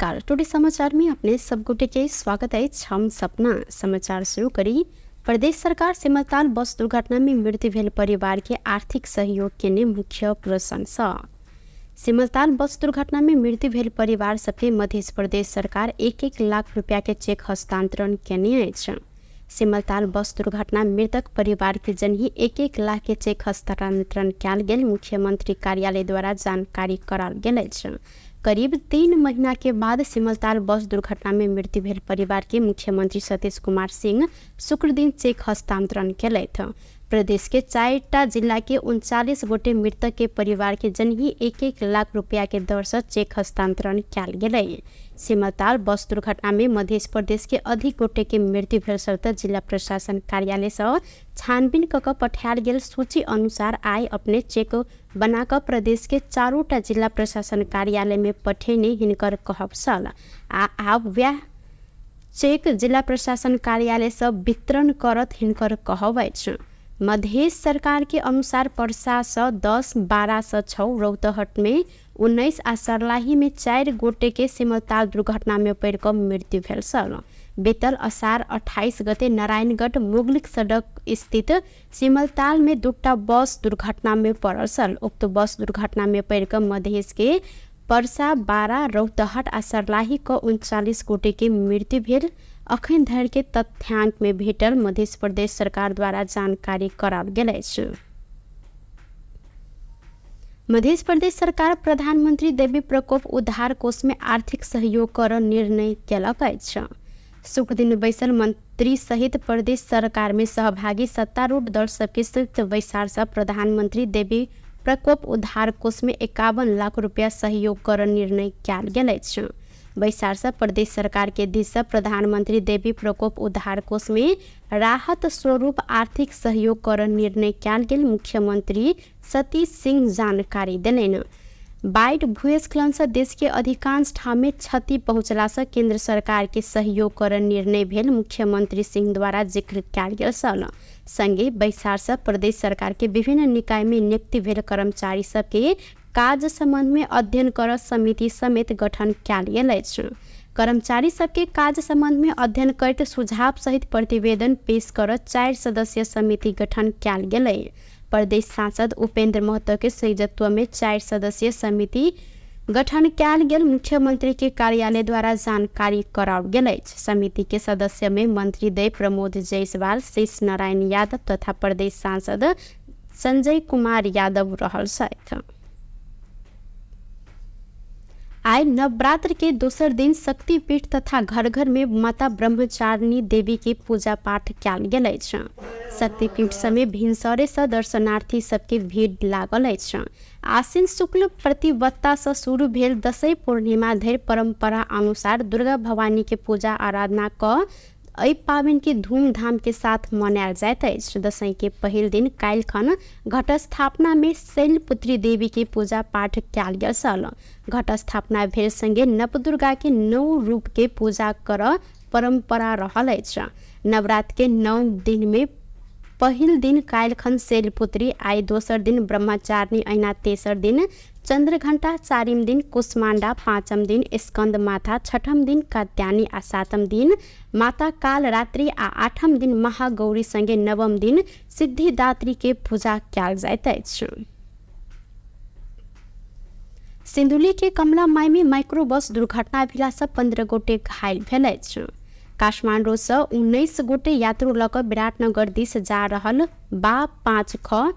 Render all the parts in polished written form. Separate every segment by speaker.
Speaker 1: नमस्कार, टुडे समाचार में अपने सब गोटे के स्वागत अछि। हम सपना समाचार शुरू करी। प्रदेश सरकार सिमलताल बस दुर्घटना में मृत्यु भेल परिवार के आर्थिक सहयोग केने मुख्य प्रशंसा। सिमलताल बस दुर्घटना में मृत्यु भेल परिवार सबके मध्य प्रदेश सरकार 1-1 लाख रुपया के चेक हस्तांतरण केने अछि। सिमलताल बस दुर्घटना मृतक परिवार के जनही 1-1 लाख के चेक हस्तांतरण कयल गेल मुख्यमंत्री कार्यालय द्वारा जानकारी कराल गेल अछि। करीब 3 महीना के बाद सिमलताल बस दुर्घटना में मृत्यु भेल परिवार के मुख्यमंत्री सतीश कुमार सिंह शुक्र दिन चेक हस्तांतरण केलथि। प्रदेश के 4टा जिला के 39 गोटे मृतक के परिवार के जनही 1-1 लाख रुपया के दर से चेक हस्तांतरण कयल गेलै। सिमलताल बस दुर्घटना में मध्य प्रदेश के अधिक गोटे के मृत्यु भेल शर्त जिला प्रशासन कार्यालय से छानबीन क के पठायल गेल सूची अनुसार आइ अपने चेक बना क प्रदेश के 4टा जिला प्रशासन कार्यालय में पठेने हिनकर कहब छल आ आब वएह चेक जिला प्रशासन कार्यालय से वितरण करत हिनकर कहब अछि। मधेश सरकार के अनुसार परसा से 10, 12 से 6, रौतहट में 19 आ सर्लाही में 4 गोटे के सिमलताल दुर्घटना में पड़ि क मृत्यु भेल छल। बीतल असार 28 गते नारायणगढ़ मुगलिक सड़क स्थित सिमलताल में 2टा बस दुर्घटना में पड़ल छल। उक्त बस दुर्घटना में पड़ि क मधेश के परसा, 12, रौतहट आ सर्लाही क 39 गोटे के मृत्यु भेल अखन धरि के तथ्यांक में भेटल मध्य प्रदेश सरकार द्वारा जानकारी कराओल गेल अछि। मध्य प्रदेश सरकार प्रधानमंत्री देवी प्रकोप उद्धार कोष में आर्थिक सहयोग कर निर्णय केलक अछि। शुक्र दिन बैसल मंत्री सहित प्रदेश सरकार में सहभागी सत्तारूढ़ दल सबके संयुक्त बैसार से प्रधानमंत्री देवी प्रकोप उद्धार कोष में 51 लाख रुपया सहयोग कर निर्णय कयल गेल अछि। बैसार से प्रदेश सरकार के दिस से प्रधानमंत्री देवी प्रकोप उद्धार कोष में राहत स्वरूप आर्थिक सहयोग कर निर्णय कयल गेल मुख्यमंत्री सतीश सिंह जानकारी देलनि। बाढ़ि भूस्खलन से देश के अधिकांश ठाम में क्षति पहुंचला से केंद्र सरकार के सहयोग कर निर्णय भेल मुख्यमंत्री सिंह द्वारा जिक्र कयल गेल छल। संगे बैसार से प्रदेश सरकार के विभिन्न निकाय में नियुक्ति भेल कर्मचारी सबके काज संबंध में अध्ययन कर समिति समेत गठन कयल गेल अछि। कर्मचारी सबके काज संबंध में अध्ययन करैत सुझाव सहित प्रतिवेदन पेश कर 4 सदस्यीय समिति गठन कयल गेलै। प्रदेश सांसद उपेंद्र महतो के संयोजकत्व में 4 सदस्यीय समिति गठन कयल गेल मुख्यमंत्री के कार्यालय द्वारा जानकारी कराओल गेल अछि। समिति के सदस्य में मंत्री दय प्रमोद जायसवाल, शेष नारायण यादव तथा प्रदेश सांसद संजय कुमार यादव रहल छथि। आइ नवरात्र के दोसर दिन शक्तिपीठ तथा घर घर में माता ब्रह्मचारिणी देवी के पूजा पाठ कयल गेल अछि। शक्तिपीठ समेत भिनसरे से दर्शनार्थी सबके भीड़ लागल अछि। आश्विन शुक्ल प्रतिपत्ता से शुरू भेल दशई पूर्णिमा धरि परंपरा अनुसार दुर्गा भवानी के पूजा आराधना क एहि पाबनि के धूमधाम के साथ मनायल जाइत अछि। दशई के पहिल दिन काल्हि खन घटस्थापना में शैलपुत्री देवी के पूजा पाठ कयल गेल छल। घटस्थापना भेल संगे नवदुर्गा के 9 रूप के पूजा कर परंपरा रहल अछि। नवरात्र के 9 दिन में पहिल दिन काल्हि खन शैलपुत्री, आइ दोसर दिन ब्रह्मचारिणी, अहिना तेसर दिन चंद्रघंटा, चारिम दिन कुष्मांडा, पांचम दिन स्कंद माता, छठम दिन कात्यायनी आ सातम दिन माता कालरात्रि आ आठम दिन महागौरी संगे नवम दिन सिद्धिदात्री के पूजा कयल जाइत अछि। सिन्धुली के कमला माई में माइक्रो बस दुर्घटना भेला से 15 गोटे घायल भेल अछि। काठमांडू से 19 गोटे यात्रु लऽ कऽ विराटनगर दिस जा रहल बा 5 ख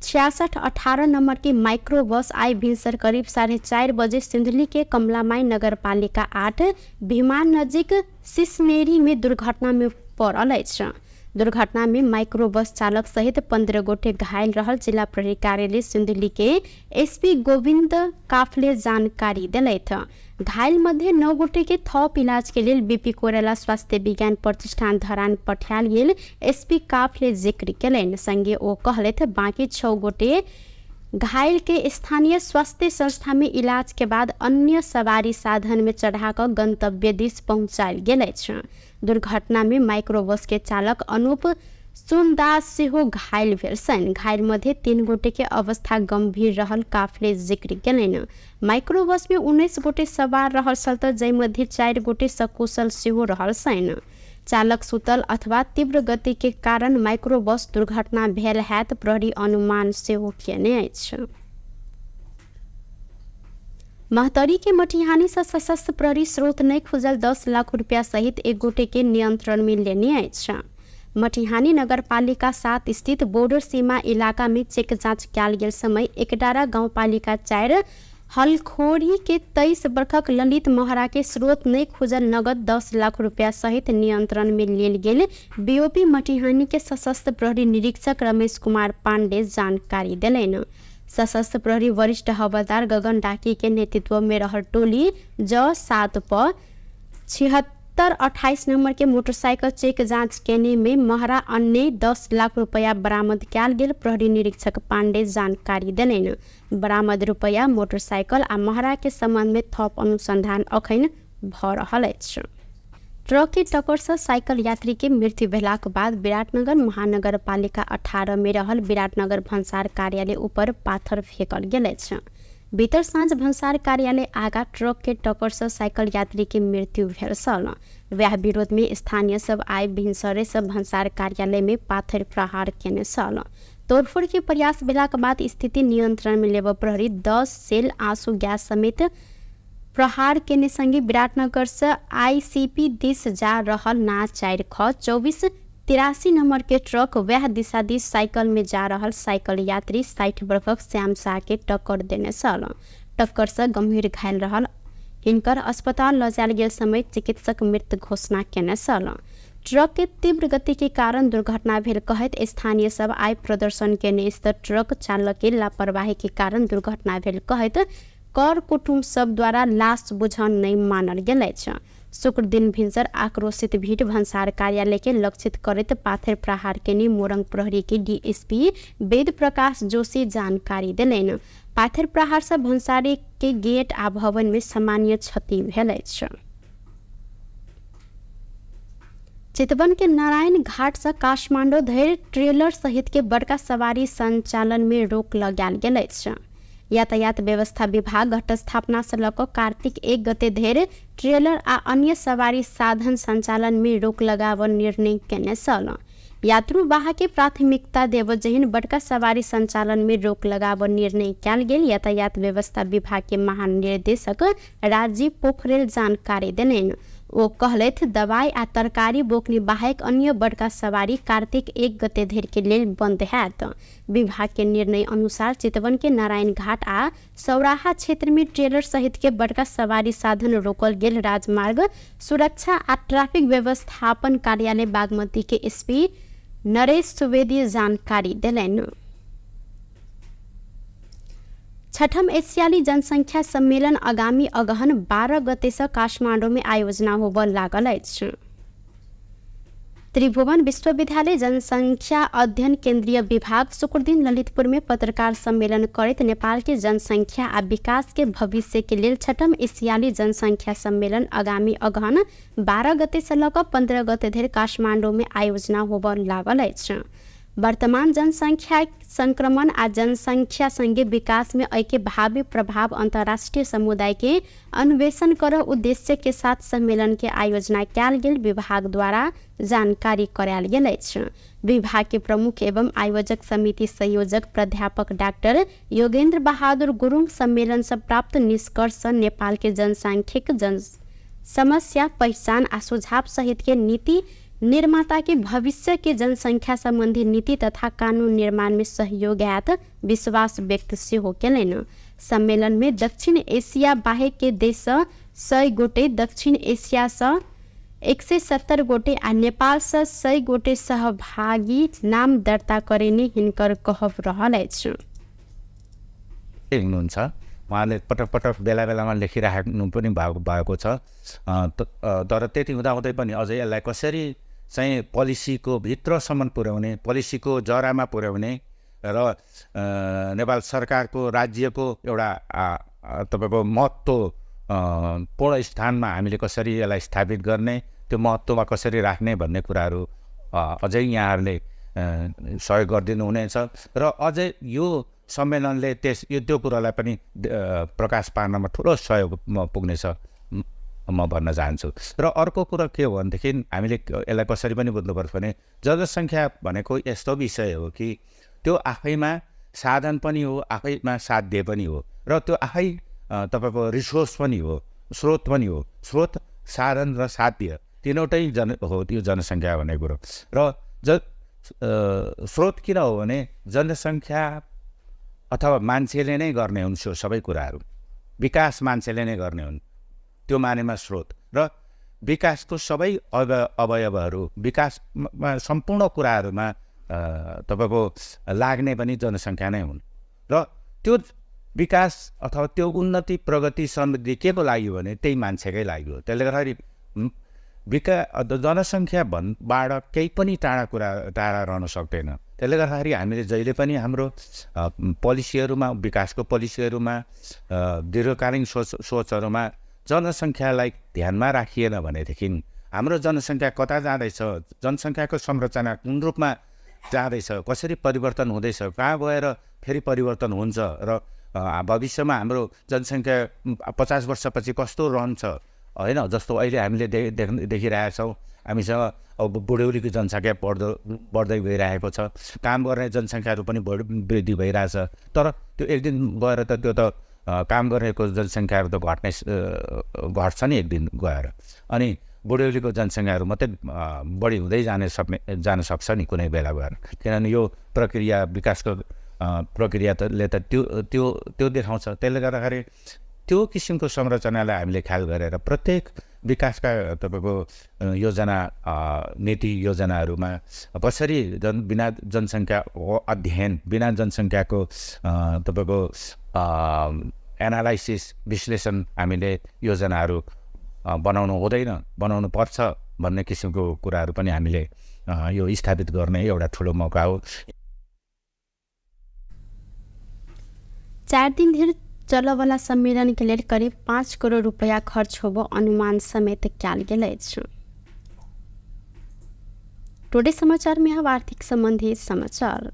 Speaker 1: 6618 नंबर के माइक्रो बस आई भिनसर करीब 4:30 बजे सिंधुली के कमलामाई नगरपालिका 8 भीमान नजीक सिसनेरी में दुर्घटना में पड़ल अछि। दुर्घटना में माइक्रो बस चालक सहित 15 गोटे घायल रहल जिला प्रहरी कार्यालय सिंधुली के एसपी गोविंद काफले जानकारी देलथि। घायल मध्ये 9 गोटे के थप इलाज के लेल बीपी कोइराला स्वास्थ्य विज्ञान प्रतिष्ठान धरान पठायल गेल एसपी काफले जिक्र केलनि। संगे ओ कहलथि बाकी 6 गोटे घायल के स्थानीय स्वास्थ्य संस्था में इलाज के बाद अन्य सवारी साधन में चढ़ा कऽ गंतव्य दिस पहुंचायल गेल अछि। दुर्घटना में माइक्रो बस के चालक अनूप सुनदास सेहो घायल भेल छनि। घायल मध्ये 3 गोटे के अवस्था गंभीर रहल काफले जिक्र केलनि। माइक्रो बस में 19 गोटे सवार रहल छल त जाहि मध्ये 4 गोटे सकुशल सेहो रहल छनि। चालक सुतल अथवा तीव्र गति के कारण माइक्रो बस दुर्घटना भेल हैत प्रहरी अनुमान सेहो केने अछि। महतरी के मटिहानी से सशस्त्र प्रहरी स्रोत नहि खुजल 10 लाख रुपया सहित एक गोटे के नियंत्रण में लेने अछि। मटिहानी नगरपालिका 7 स्थित बॉर्डर सीमा इलाका में चेक जांच कयल गेल समय एकडारा गाउँपालिका 4 हलखोरी के 23 वर्षक ललित महरा के स्रोत नहि खुजल नगद 10 लाख रुपया सहित नियंत्रण में लेल गेल बीओपी मटिहानी के सशस्त्र प्रहरी निरीक्षक रमेश कुमार पांडे जानकारी देलनि। सशस्त्र प्रहरी वरिष्ठ हवलदार गगन डाकी के नेतृत्व में रहल टोली ज 7 प 7628 नंबर के मोटरसाइकिल चेक जांच केने में महरा अन्य 10 लाख रुपया बरामद कयल गेल प्रहरी निरीक्षक पांडे जानकारी देलनि। बरामद रुपया मोटरसाइकिल आ महरा के संबंध में थप अनुसंधान अखन भ रहल अछि। ट्रक के टक्कर से साइकिल यात्री के मृत्यु भेलाक बाद विराटनगर महानगरपालिका 18 में रहल विराटनगर भन्सार कार्यालय ऊपर पाथर फेकल गेल अछि। भीतर साँझ भन्सार कार्यालय आगा ट्रक के टक्कर से साइकिल यात्री के मृत्यु भेल छल। वएह विरोध में स्थानीय सब आइ भिनसरे से भन्सार कार्यालय में पाथर प्रहार केने छल। तोड़फोड़ के प्रयास भेलाक बाद स्थिति नियंत्रण में लेबऽ प्रहरी 10 सेल आंसू गैस समेत प्रहार केने संगे विराटनगर से आईसीपी दिस जा रहल ना 4 ख 2483 नंबर के ट्रक वह दिशा दिस साइकिल में जा रहल साइकिल यात्री 60 वर्षक श्याम शाह के टक्कर देने छल। टक्कर से गंभीर घायल रहल हिनकर अस्पताल ल जायल गेल समय चिकित्सक मृत घोषणा केने छल। ट्रक के तीव्र गति के कारण दुर्घटना भेल कहैत स्थानीय सब आइ प्रदर्शन केने स्थित ट्रक चालक के लापरवाही के कारण दुर्घटना भेल कहैत कर कुटुम्ब सब द्वारा लाश बुझन नहि मानल गेल अछि। शुक्र दिन भिनसर आक्रोशित भीड़ भन्सार कार्यालय के लक्षित करैत पाथर प्रहार केने मोरंग प्रहरी के डीएसपी वेद प्रकाश जोशी जानकारी देलनि। पाथर प्रहार से भन्सारी के गेट आ भवन में सामान्य क्षति भेल अछि। चितवन के नारायण घाट से काठमांडू धरि ट्रेलर सहित के बड़का सवारी संचालन में रोक लगायल गेल अछि। यातायात व्यवस्था विभाग घटस्थापना से लऽ कऽ कार्तिक 1 गते धरि ट्रेलर आ अन्य सवारी साधन संचालन में रोक लगाबऽ निर्णय केने छल। यात्रु वाहक के प्राथमिकता देबऽ जेहन बड़का सवारी संचालन में रोक लगाबऽ निर्णय कयल गेल यातायात व्यवस्था विभाग के महानिर्देशक राजीव पोखरेल जानकारी देलनि। ओ कहलथि दवाई आ तरकारी बोकनी बाहेक अन्य बड़का सवारी कार्तिक 1 गते धरि के लेल बंद हैत। विभाग के निर्णय अनुसार चितवन के नारायण घाट आ सौराहा क्षेत्र में ट्रेलर सहित के बड़का सवारी साधन रोकल गेल राजमार्ग सुरक्षा आ ट्रैफिक व्यवस्थापन कार्यालय बागमती के एसपी नरेश सुवेदी जानकारी देलनि। छठम एशियाली जनसंख्या सम्मेलन आगामी अगहन 12 गते से काठमांडू में आयोजना होबऽ लागल अछि। त्रिभुवन विश्वविद्यालय जनसंख्या अध्ययन केंद्रीय विभाग शुक्रदिन ललितपुर में पत्रकार सम्मेलन करैत नेपाल के जनसंख्या आ विकास के भविष्य के लेल छठम एशियाली जनसंख्या सम्मेलन आगामी अगहन 12 गते से लऽ कऽ 15 गते धरि काठमांडू में आयोजना होबऽ लागल अछि। वर्तमान जनसंख्या संक्रमण आ जनसंख्या संगे विकास में एहि के भावी प्रभाव अंतर्राष्ट्रीय समुदाय के अन्वेषण कर उद्देश्य के साथ सम्मेलन के आयोजना कयल गेल विभाग द्वारा जानकारी करायल गेल अछि। विभाग के प्रमुख एवं आयोजक समिति संयोजक प्राध्यापक डॉक्टर योगेंद्र बहादुर गुरुङ सम्मेलन से प्राप्त निष्कर्ष से नेपाल के जनसांख्यिक जन समस्या पहिचान आ सुझाव सहित के नीति निर्माता के भविष्य के जनसंख्या संबंधी नीति तथा कानून निर्माण में सहयोग हैत विश्वास व्यक्त सेहो केलनि। सम्मेलन में दक्षिण एशिया बाहेक के देश सँ 100 गोटे, दक्षिण एशिया सँ 170 गोटे आ नेपाल सँ 100 गोटे सहभागी नाम दर्ता करेने हिनकर कहब रहल अछि।
Speaker 2: हुनुहुन्छ उहाँले पटक पटक बेला बेलामा लेखिराख्नु पनि भएको छ। तर त्यति हुँदाहुँदै पनि अझै यसलाई कसरी चाहिँ पोलिसीको भित्रसम्म पुर्याउने, पोलिसीको जरामा पुर्याउने र नेपाल सरकारको राज्यको एउटा तपाईँको महत्त्व पूर्ण स्थानमा हामीले कसरी यसलाई स्थापित गर्ने, त्यो महत्त्वमा कसरी राख्ने भन्ने कुराहरू अझै यहाँहरूले सहयोग गरिदिनु हुनेछ र अझै यो सम्मेलनले त्यो कुरालाई पनि प्रकाश पार्नमा ठुलो सहयोग पुग्नेछ म भन्न चाहन्छु। र अर्को कुरा के हो भनेदेखि हामीले यसलाई कसरी पनि बुझ्नुपर्छ भने जनसङ्ख्या भनेको यस्तो विषय हो कि त्यो आफैमा साधन पनि हो, आफैमा साध्य पनि हो र त्यो आफै तपाईँको रिसोर्स पनि हो, स्रोत पनि हो। स्रोत, साधन र साध्य तिनवटै हो त्यो जनसङ्ख्या भन्ने कुरो। र स्रोत किन हो भने जनसङ्ख्या अथवा मान्छेले नै गर्ने हुन् त्यो सबै कुराहरू, विकास मान्छेले नै गर्ने हुन्, त्यो मानेमा स्रोत। र विकासको सबै अवयवहरू, विकासमा सम्पूर्ण कुराहरूमा तपाईँको लाग्ने पनि जनसङ्ख्या नै हुन्। र त्यो विकास अथवा त्यो उन्नति, प्रगति, समृद्धि के को लागि हो भने त्यही मान्छेकै लागि हो। त्यसले गर्दाखेरि जनसङ्ख्या बाट केही पनि टाढा रहन सक्दैन। त्यसले गर्दाखेरि हामीले जहिले पनि हाम्रो पोलिसीहरूमा, विकासको पोलिसीहरूमा, दीर्घकालीन सोचहरूमा जनसङ्ख्यालाई ध्यानमा राखिएन भनेदेखि हाम्रो जनसङ्ख्या कता जाँदैछ, जनसङ्ख्याको संरचना कुन रूपमा जाँदैछ, कसरी परिवर्तन हुँदैछ, कहाँ गएर फेरि परिवर्तन हुन्छ र भविष्यमा हाम्रो जनसङ्ख्या 50 वर्षपछि कस्तो रहन्छ होइन। जस्तो अहिले हामीले देखिरहेका छौँ, हामीसँग अब बुढ्यौलीको जनसङ्ख्या बढ्दै गइरहेको छ, काम गर्ने जनसङ्ख्याहरू पनि वृद्धि भइरहेछ। तर त्यो एक दिन गएर त त्यो त काम गर्नेको जनसङ्ख्याहरू त घट्छ नि एक दिन गएर, अनि बुढ्यौलीको जनसङ्ख्याहरू मात्रै बढी हुँदै जान सक्छ नि कुनै बेला गएर। किनभने यो प्रक्रिया विकासको प्रक्रियाले त त्यो त्यो त्यो देखाउँछ। त्यसले गर्दाखेरि त्यो किसिमको संरचनालाई हामीले ख्याल गरेर प्रत्येक विकासका तपाईँको योजना, नीति योजनाहरूमा कसरी बिना जनसङ्ख्या अध्ययन, बिना जनसङ्ख्याको तपाईँको एनालाइसिस, विश्लेषण हामीले योजनाहरू बनाउनु हुँदैन, बनाउनु पर्छ भन्ने किसिमको कुराहरू पनि हामीले यो स्थापित गर्ने एउटा ठुलो मौका हो।
Speaker 1: 4 दिन धरि चलवला सम्मेलन के लेल करीब 5 करोड़ रुपया खर्च होबो अनुमान समेत कयल गेल अछि। टुडे समाचार में अब आर्थिक संबंधी समाचार।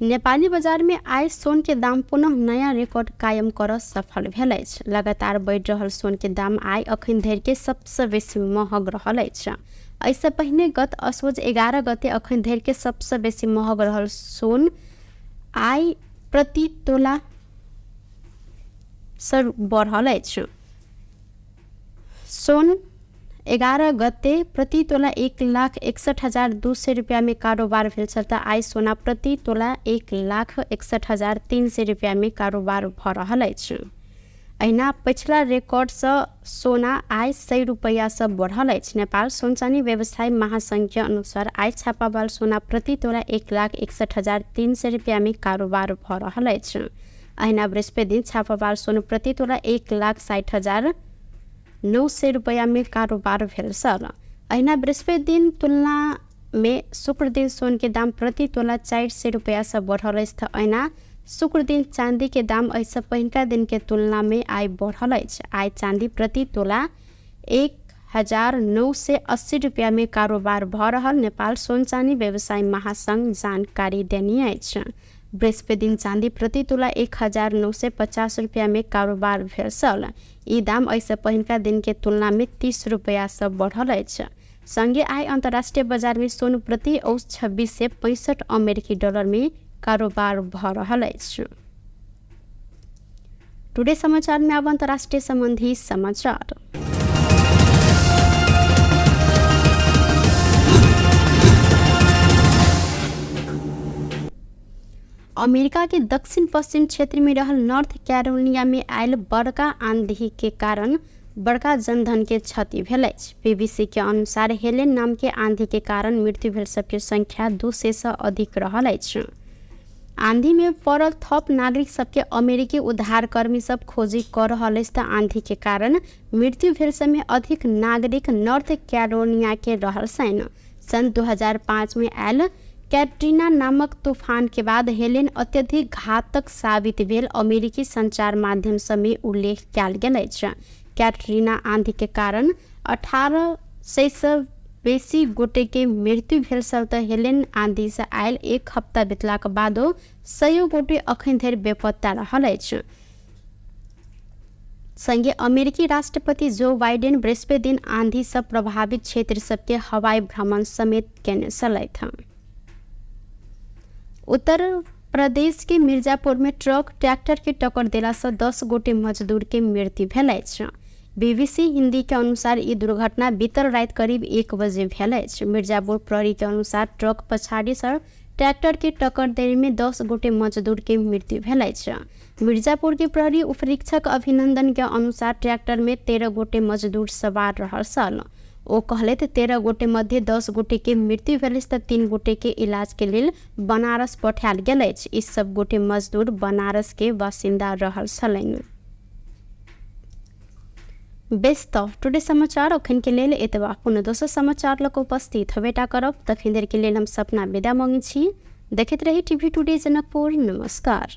Speaker 1: नेपाली बाजार में आइ सोन के दाम पुनः नया रिकॉर्ड कायम कर सफल भेल अछि। लगातार बढ़ि रहल सोन के दाम आइ अखन धरि के सबसँ बेसी महग रहल अछि। एहिसँ पहिने गत असोज 11 गते अखन धरि के सबसँ बेसी महग रहल सोन आइ प्रति तोला सर बढ़ल अछि। सोन 11 गते प्रति तोला 1,61,200 रुपया में कारोबार भेल छल त आइ सोना प्रति तोला 1,61,300 रुपया में कारोबार भऽ रहल अछि। अहिना पछिला रिकॉर्डसँ सोना आइ 100 रुपैयासँ बढ़ल अछि। नेपाल सोन चानी व्यवसाय महासंघ के अनुसार आइ छापावाल सोना प्रति तोला 1,61,300 रुपया में कारोबार भऽ रहल अछि। अहिना बृहस्पति दिन छापावाल सोन प्रति तोला 1,60,900 रुपया में कारोबार भेल छल। अहिना बृहस्पति दिन तुलना में शुक्र दिन सोन के दाम प्रति तोला 400 रुपया से बढ़ल अछि त अहिना शुक्र दिन चांदी के दाम एहिसँ पहिलका दिन के तुलना में आइ बढ़ल अछि। आइ चांदी प्रति तोला 1,980 रुपया में कारोबार भऽ रहल नेपाल सोन चानी व्यवसाय महासंघ जानकारी देने अछि। बृहस्पति दिन चांदी प्रति तोला 1,950 रुपया में कारोबार भेल छल। ई दाम एहिसँ पहिलका दिन के तुलना में 30 रुपया से बढ़ल अछि। संगे आइ अंतर्राष्ट्रीय बाजार में सोन प्रति औसत 2665 अमेरिकी डॉलर में कारोबार भऽ रहल अछि। टुडे समाचार में अब अंतर्राष्ट्रीय संबंधी समाचार। अमेरिका के दक्षिण पश्चिम क्षेत्र में रहल नॉर्थ कैरोलिना में आयल बड़का आंधी के कारण बड़का जनधन के क्षति भेल अछि। बीबीसी के अनुसार हेलेन नाम के आंधी के कारण मृत्यु भेल सबके संख्या 200 से अधिक रहल अछि। आंधी में पड़ल थप नागरिक सबके अमेरिकी उद्धारकर्मी सब खोजी कर रहल अछि त आंधी के कारण मृत्यु भेल समय अधिक नागरिक नॉर्थ कैरोलिना के रहल छनि। सन् 2005 में आयल कैटरीना नामक तूफान के बाद हेलेन अत्यधिक घातक साबित भेल अमेरिकी संचार माध्यम सभमे उल्लेख कयल गेल अछि। कैटरीना आंधी के कारण 1800 बेसी गोटे के मृत्यु भेल छल तऽ हेलेन आंधी से आयल एक हप्ता बितलाक बादो सयो गोटे अखन धरि बेपत्ता रहल अछि। संगे अमेरिकी राष्ट्रपति जो बाइडेन बृहस्पति दिन आंधी सँ प्रभावित क्षेत्र सबके हवाई भ्रमण समेत केने छलथि। उत्तर प्रदेश के मिर्जापुर में ट्रक ट्रैक्टर के टक्कर देला सँ 10 गोटे मजदूर के मृत्यु भेल अछि। बीबीसी हिंदी के अनुसार ई दुर्घटना बीतल राति करीब 1 बजे भेल अछि। मिर्जापुर प्रहरी के अनुसार ट्रक पछाड़ी सँ ट्रैक्टर के टक्कर देने में 10 गोटे मजदूर के मृत्यु भेल अछि। मिर्जापुर के प्रहरी उपरीक्षक अभिनंदन के अनुसार ट्रैक्टर में 13 गोटे मजदूर सवार रहल छल। ओ कहलथि 13 गोटे मध्य 10 गोटे के मृत्यु भेल अछि तऽ 3 गोटे के इलाज के लेल बनारस पठायल गेल अछि। ई सब गोटे मजदूर बनारस के बासिंदा रहल छलनि। बेस तऽ टुडे समाचार अखन के लेल एतबा। कोनो दोसर समाचार लऽ कऽ उपस्थित हेबेटा करब। तखन देर के लेल हम सपना विदा मांगै छी। देखैत रही टीवी टुडे जनकपुर। नमस्कार।